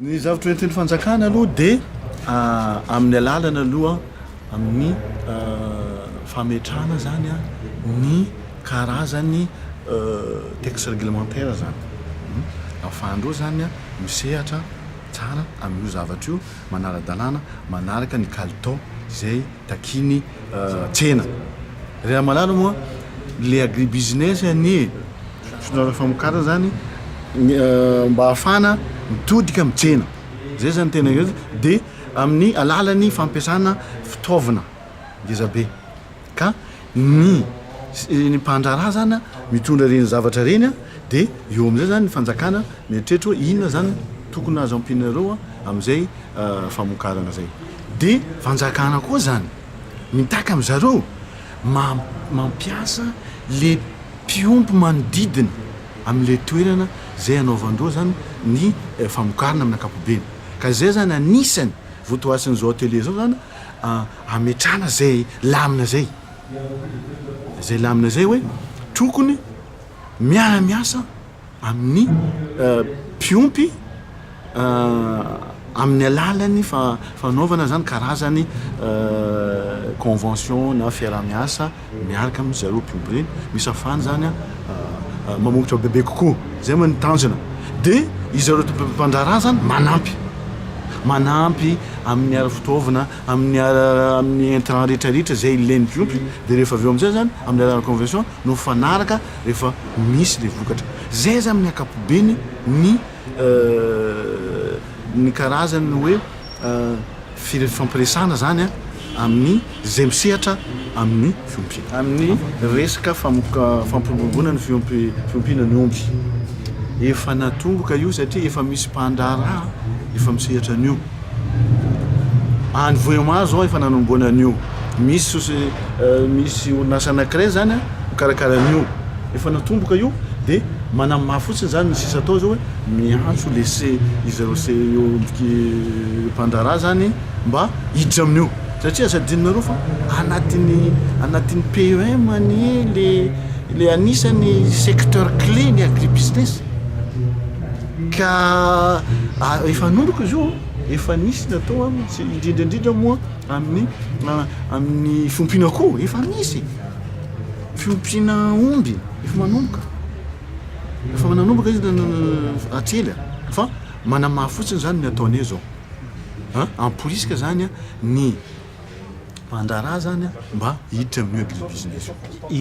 Ny zavatra hoentin'ny fanjakana aloha dia amin'ny alalana aloha amin'ny fametrahana zany ny karazany texte réglementaire zany ahafahandreo zany misehatra tsara amin'io zavatra io, manara-dalàna, manaraka ny kalitao izay takiany tsena. Ry Ramalala moa le agribusiness anie fitondrana famokarana zany mba ahafahana mitodika amin'ny tsena, zay zany tena de amin'ny alalan'ny fampiasana fitaovana ngeza be ka ny ny mpandraharaha zany mitondra ireny zavatra ireny de eo amizay zany ny fanjakana mieritreritra hoe inona zany tokony azo ampianareo amizay famokarana zay de fanjakana koa zany mitaky amy zareo mampiasa le mpiompy manodidina amle toerana zay anaovandreo zany ny famokarana amin'ny ankapobeny ka zay zany anisany votoasin'izao atelier zao zany ametrahana zay lamina zay, zay lamina zay hoe tokony miara miasa amin'ny mpiompy amin'ny alalan'ny fanaovana zany karazany convention na fiaraha-miasa miaraka amy zareo mpiompy reny, misy ahafahany zany mamokatra bebe kokoa, zay moa ny tanjona, de izareo mpandraharaha zany manampy, manampy amin'ny ara-fitaovana, amin'ny ara amin'ny intrant rehetrarehetra zay ilain'ny mpiompy, de rehefa avy eo amizay zany amin'ny alalan'ny convention no mifanaraka rehefa misy le vokatra, zay zany amin'ny ankapobeny ny ny karazany hoe fifampiresahana zany amin'ny zay misehatra amin'ny fiompiana, amin'ny resaka famoka fampiroboroboana ny fiompy fiompiana ny omby, efa natomboka io satria efa misy mpandraharaha efa misehatra an'io, any Vohémar zao efa nanomboana an'io, misy socie misy orinasa anakiray zany mikarakara an'io, efa natomboka io de manamafy fotsiny zany ny sisa atao zao hoe miantso le C izareo CEO mpandraharaha zany mba hiditra amin'io satria aza adinonareo fa anatin'ny anatin'ny PEM anie le le anisan'ny secteur clé ny agribusiness ka efa hanomboka izy io, efa nisy natao tsy indrindra indrindra moa amin'ny amin'ny fiompiana akoho efa misy fiompiana omby efa manomboka efa nanomboka izy hatrela fa manamafy fotsiny zany ny ataonay zao an amporisika zany ny mpandraharaha zany mba hiditra amin'io agribusiness io.